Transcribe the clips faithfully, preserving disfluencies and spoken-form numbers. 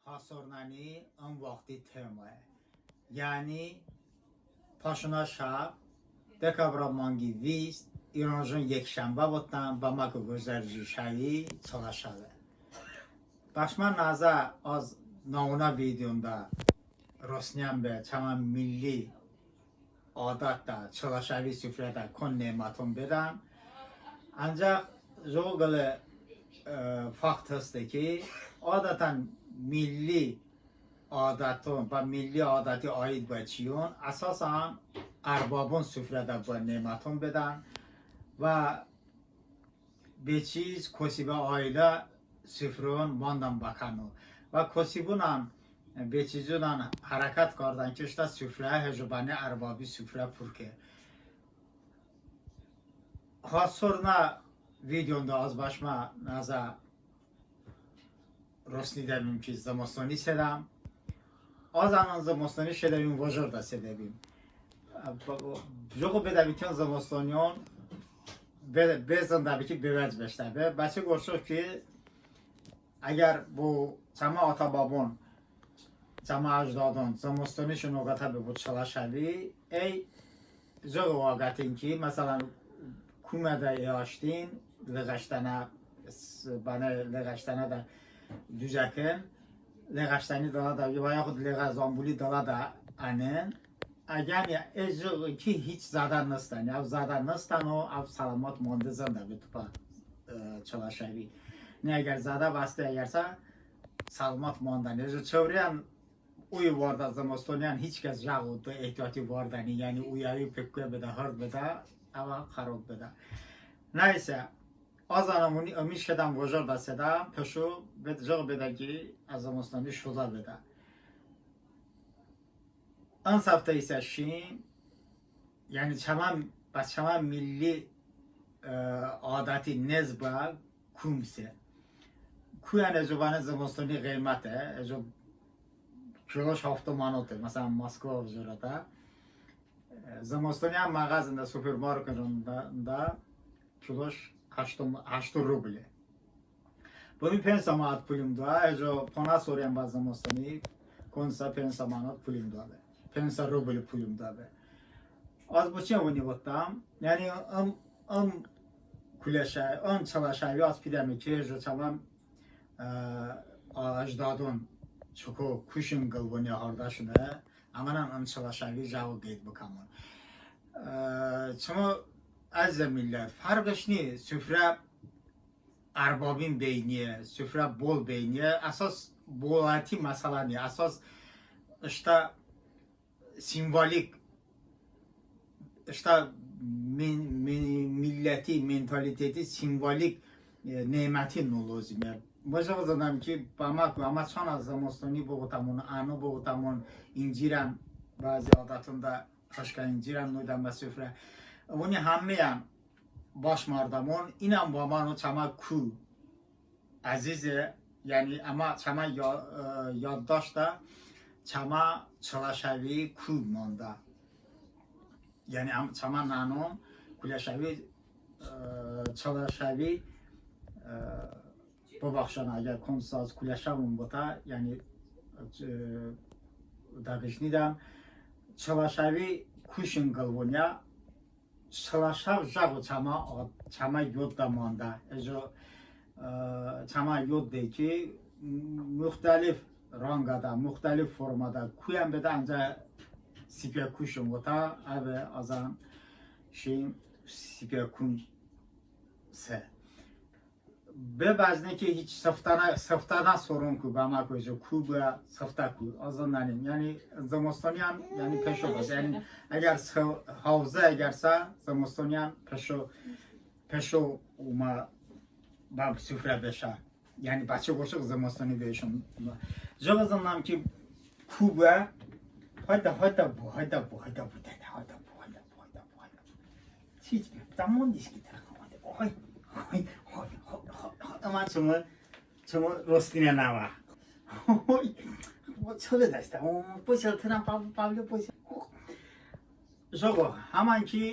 Hasor nəni ın vaxti temoye. Yəni paşınə şəv, dekabrə manqi vist, İronıjon yekşənbə votdən, bəməku qozərici şəvi Çılə şəve. Bəşmə nəzə az navnə videondə rosniyən be çəmə milli adətədə, Çılə şəvi sufrədə kon neməton bedən. Ancəx jıqo qılə fakt heste ki, adətən milli adəton və milli adəti aid bıə çiyon əsasən ərbabon sufrədə bıə neməton bedən və beçiz kosibə ailə sufron mandən bəkəno. Və kosibonən, beçizonən hərəkət kardən ki, ıştə sufrə hejo bənə ərbabi sufrə pur ke. Hasor nə videondə az bəşmə nəzə rosnidəbim ki, zımıstoni sedəm. Az ənən zımıstoni şedəbim, vojordə sedəbim. Jıqo bedəbi ki, zımıstoniyon be-, bezındəbi ki, bevəc beşdəbe. Bəçi qorə ki, əgər bo çəmə ata-babon, çəmə əcdodon zımıstonişon oqətəbe bo Çılə şəvi, əy jıqo oqətin ki, məsələn, kumədə eaştin, lığəştənə, s-, bənə lığəştənədə duzəkən, lığəştəni dılədə, və yaxud lığə zambuli dılədə ənin, əgən ya, e, jıqo ki, hiç zədə nıstən, ya zədə nıstən, o, əv səlomət mandə zındəbe tobə, e, Çılə şəvi. Ne, əgər zədə bəste, əgərsə səlomət mandən. E, jıqo çəvriyən oy vardə zımıstoniyən hiç kəs jıqo de ehtiyoti vardəni, yəni oyəvi pekuə bedə, hırd bedə, əvə xərob bedə. Nəysə, az ənən ımi şedəm vojordə sedəm, peşo bed-, jıqo bedə ki, az zımıstoni şodə bedə. Im səftə isə şin, yəni çəmə, bə çəmə milli, e, adəti nez bıə kum se. Kuyən, e, əco bənə zımıstoni ğıyməte, e, əco kiloş hafto manote, məsələn, Moskva vıjorədə. E, zımıstoni həm məğəzədə, supermarketonədə, də kiloş həşto, həşto ruble. Bımi pensa manat pulım doə, əco ponə soriyən bə zımıstoni konsə pensa manat pulım doə be. Pensa rubl pulım doə be. Az boçi ımi votdəm? Yəni ım, ım kuləşə-, ım Çılə şəvi az pidəme ki, əco çəmə, e, əcdodon çoko kuşon qılvoniyə hardəşone, əmənən ım Çılə şəvi jıqo qeyd bıkəmon. E, çımı əzizə millət, fərğış ni, sufrə ərbabin beyniye, sufrə bol beyniye, əsas boləti məsələ ni, əsas ıştə simvolik, ıştə min-, min-, milləti mentaliteti simvolik, e, neməti no lozime. Mı jıqo zındəm ki, bəməku, əmə çanə zımıstoni bıvotəmon, əno bıvotəmon, incirən bəzi adətonədə xışkə incirən noydən bə sufrə. Əvoni həmməyən bəşmardəmon, inən bəmano çəmə ku əzize, yəni əmə çəmə ya-, e, yoddaştədə çəmə Çılə şəvi ku mandə. Yəni əm-, çəmə nənon kuləşəvi, e, Çılə şəvi, e, bıbaxşən, əgər konsə az kuləşəvon votə, yəni, e, dəqiq nidəm, Çılə şəvi kuşon qılvoniyə, Çılə şəv jıqo çəmə ad-, çəmə yodədə mandə. Əco, e, çəmə yodədəy ki, m-, muxtəlif ranqədə, muxtəlif formədə kuyən bedə, əncəx sipyə kuşon votə, əve azən şin sipyə kum se. Be bəzne ki hiç sıftənə, sıftənə soronku bəməku, əco ku bıə, sıftəku, az zındənim. Yəni zımıstoniyən, yəni peşo bıə. Yəni əgər sı-, havzə əgərsə, zımıstoniyən peşo, peşo omə bə sufrə beşə. Yəni bəçəy qorə zımıstoni beşon. Jıqo zındəm ki ku bıə, haydə, haydə bu, haydə bu, haydə bu, dədə, haydə bu, haydə bu, haydə bu, haydə bu. Çiç be, tamam diski tə. Oy, oy, oy, oy, oy, oy. Əmə çımı, çımı rostinə nəvə. Oy, o çəvə dəstə, o, poşəl, tınən, pa-, Pavlo, poşəl. Jıqo, həmən ki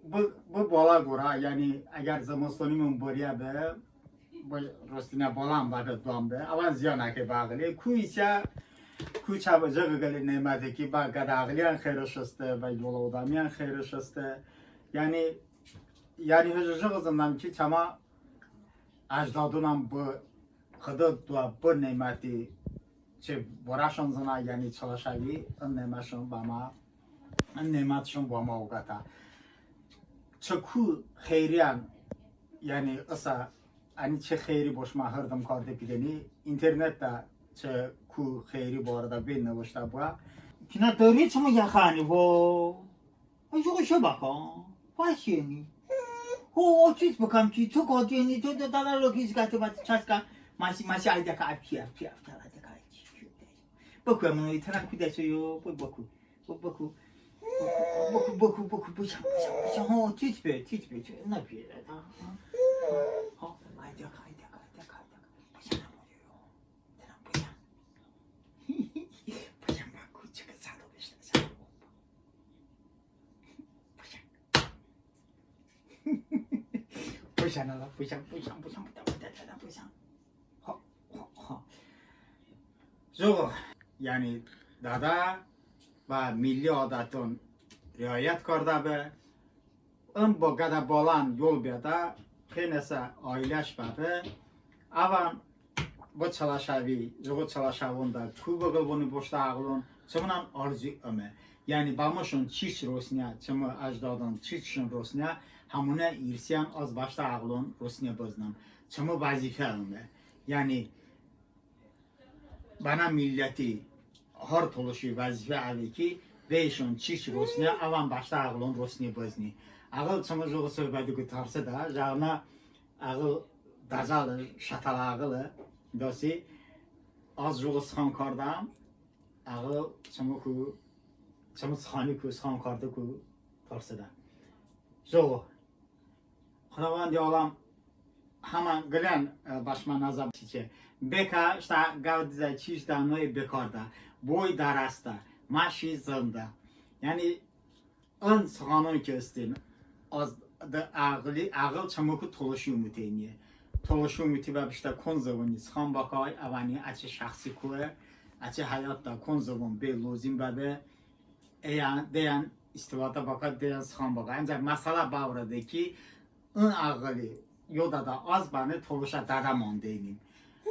bı, bı bolə qorə, yəni əgər zımıstonimon bıriyə be, Bı rostinə bolan bəbe doəmbe. Əvən ziyonəke bə əğıli. Ku isə, ku çəvon jıqo qılə neməte ki, bə qədə əğıliyən xeyrış heste, bə yolə odəmiyən xeyrış heste. Yəni, yəni hıcı jıqo zındəm ki, çəmə əcdodonən bı Xıdo doə bı neməti çı borəşon zınə, yəni Çıləşəvi ın neməşon bəmə, ın nemətşon bəmə oqətə. Çı ku xeyriyən, yəni ısə, əni çı xeyri bo şımə hırdım karde pidəni, internetədə çı ku xeyri barədə be nıvıştə bıə. Kinə dori çımı yaxəni vo. Ay, jıqo şo bəkən. Vəşeni. Ho, o çiç bıkəm ki, to qadiyeni, to, to, dədə lokiz qətı bə çəskə. Masi, masi, ay, dəqə, ay, piyə, piyə, piyə, dəqə, ay, çi, çi, çi. Bıkə, mıno, i tınən kudəşo yo, bı, bıku. Bı, bıku. Bıku, bıku, bıku, bıçan, bıçan, bıçan. Ho, çiç be, çiç be, çiç. Nə piyə, ha, ha. Ho, ay, dəqə, ay, dəqə, ay, dəqə, ay, dəqə. Bıçan, bıçan. Tınən bıçan. Bıçan, bıku, çıqı, sədo beşdə, sədo. Bışan, bışan, bışan, bışan. Ha, ha, ha. Jıqo, yəni dədə bə milli adəton riayət kardə be. Im bo qədə balon yol beədə, peynəsə ailəş bəbe. Əvən bı Çıləşəvi, jıqo Çıləşəvonədə ku bıqıl bıni bəştə əğılon, çımınən arzu ıme. Yəni bəmışon çiç rosniyə, çımı əcdodon çiçşon rosniyə, həmonə irsiyən az bəştə əğılon rosniyə bıznım. Çımı vəzifə ıme. Yəni bənə milləti har tolışi vəzifə əve ki, bəyşon çiç rosniyə, əvən bəştə əğılon rosniyə bızni. Əğıl çımı jıqo sohbətiku tarsedə, jəğnə əğıl dəcəli, şətələ əğıle. Dasi az jıqo sıxan kardəm, əğıl çımıku, çımı sıxaniku, sıxan kardeku tarsedə. Jıqo. Xıdovəndi aləm həmən qıləyən, e, bəşmə nəzə bıçe. Bekə ıştə qəvdizə çiç dənoy bekardə. Boy dərəstə, məşi zındə. Yəni ın sıxanon ki hestin, az de əğıli, əğıl çımıku tolışi umuteniye. Tolışi umuti bəbe ıştə kon zıvoni sıxan bəkay, əvəni əçəy şəxsi koye, əçəy həyotədə kon zıvon be lozim bəbe, əyən, deyən istifadə bəkay, deyən sıxan bəkay. Əncəx məsələ bəvırədə ki, ın əğıli yodə az bənə tolışə dədə mandeynim.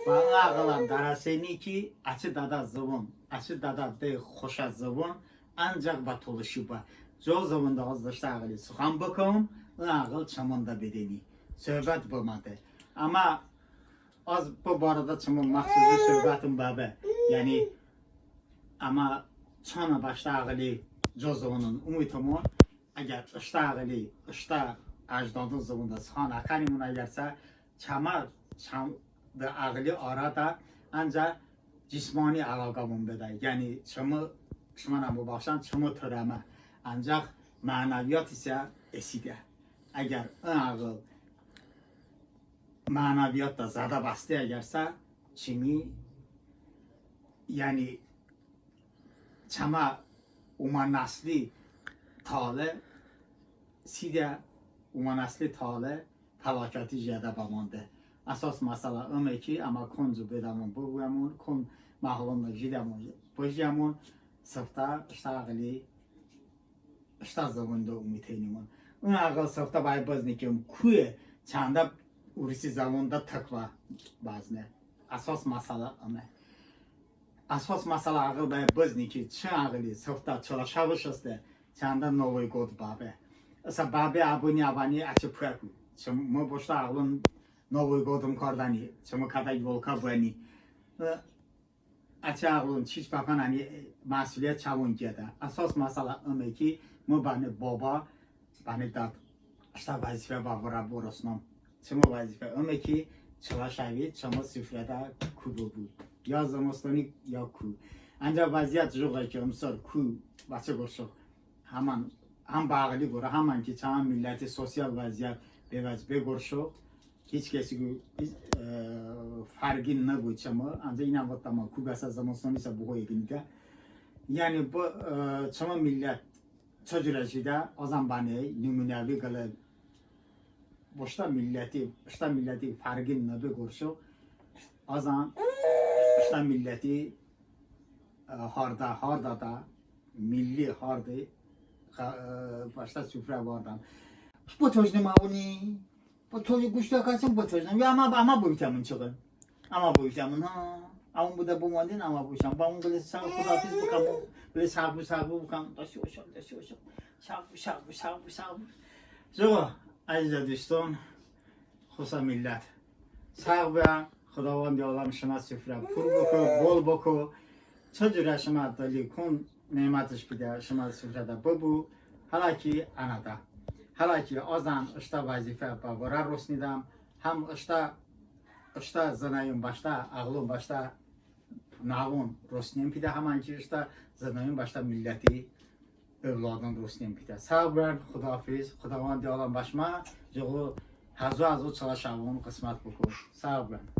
Və ın əğılən dərəseyni ki, əçəy dədə zıvon, əçəy dədə de xoşə zıvon əncəx bə tolışi bə. Co zıvonədə az de ıştə əğıli sıxan bıkəm, ın əğıl çımınədə bedəni. Sohbət bımədə. Əmma az bı barədə çımı məxsusi sohbətım bəbe. Yəni əmma çanə bəştə əğıli co zıvonən umutımon. Əgər ıştə əğıli, ıştə əcdodon zıvonədə sıxan əkənimon, əgərsə çəmə, çəmə de əğıli arədə əncəx cismani əloğəmon bedə. Yəni çımı, şımənən bıbaxşən, çımı tırəmə. Əncəx mənəviyot isə esidə. Əgər ın əğıl mənəviyotədə zədə bəste, əgərsə çımi, yəni çəmə omə nəsli tale sidə, omə nəsli tale fəlakəti jiyədə bəmande. Əsos məsələ ıme ki, əmə konco bedəmon bıbuyəmon, kon məhəlonədə jidəmon bıjiyəmon, sıftə ıştə əğıli ıştə zıvonədə umuteynimon. In əğıl sıftə bəy bızni ki, ım kuye, çandə urusi zıvonədə tık bə bəzne. Əsos məsələ ıme. Əsos məsələ əğıl bəy bızni ki, çı əğıli sıftə Çıləşəvış heste, çandə Novıy qod bəbe. Isə bəbe əbıni, əvəni əçəy pıəku. Çımı boştə əğılon Novıy qodım kardəni, çımı kədə yolka bıəni. Əçəy əğılon çiç bəkan, əni məsuliyyət çəvon qiyədə. Əsos məsələ ıme ki, mı bənə bobo, bənə dad ıştə vəzifə bə vırə bırosnım. Çımı vəzifə ıme ki, Çıləşəvi çımı sufrədə ku bıbu. Ya zımıstoni, ya ku. Əncəx vəziyyət jıqoy ki, ımsor ku, bəçəy qorəş, həmən, həm bə əğıli qorə, həmən ki, çəmə milləti sosial vəziyyət bevəc be qorəş. Hiç kəsiku, e, fərği nıbu çımı. Əncəx inən votdəm, ku bəsə zımıstonisə bıbu eqınidə. Yəni bı, e, çımı millət çı curə jidə, azən bənə nımunəvi qılə Bəştə milləti, bəştə milləti fərğin nıbe qorə, əzən bəştə milləti, e, hardə, hardədə, milli harde, e, bəştə sufrə vardəm. Bıtojnım əvoni, bıtoj-, quştə kəsin bıtojnım. Ya əmə, əmə bıvitəmon çı qılə. Əmə bıvitəmon, ha. Əvon bıdə bıvandin, əmə bıvitəmon. Bəvon qılə sağ, xudahafiz bıkəm, qılə sağ bı, sağ bı bıkəm. Dəşi oşaq, dəşi oşaq. Sağ bı, sağ bı, sağ bı, sağ bı. Yox, əzizə duston, xosə millət. Sağ bıbən, Xıdavəndi aləm şımə sufrə pur bıko, bol bıko. Çı curə şımə dıli kon nemətış pidə şımə sufrədə bıbu, hələ ki ənədə. Hələ ki əzən ıştə vəzifə bəvırə rosnidəm, həm ıştə, ıştə zınəyon bəştə, əğlon bəştə nəvon rosniyon pidə, həmən ki ıştə zınəyon bəştə milləti övladon rosniyon pidə. Sağ bıbən, xudahafiz, Xıdavəndi aləm bəşmə cığo həzo-həzo çəy şəvon ğısmət bıko. Sağ bıbən.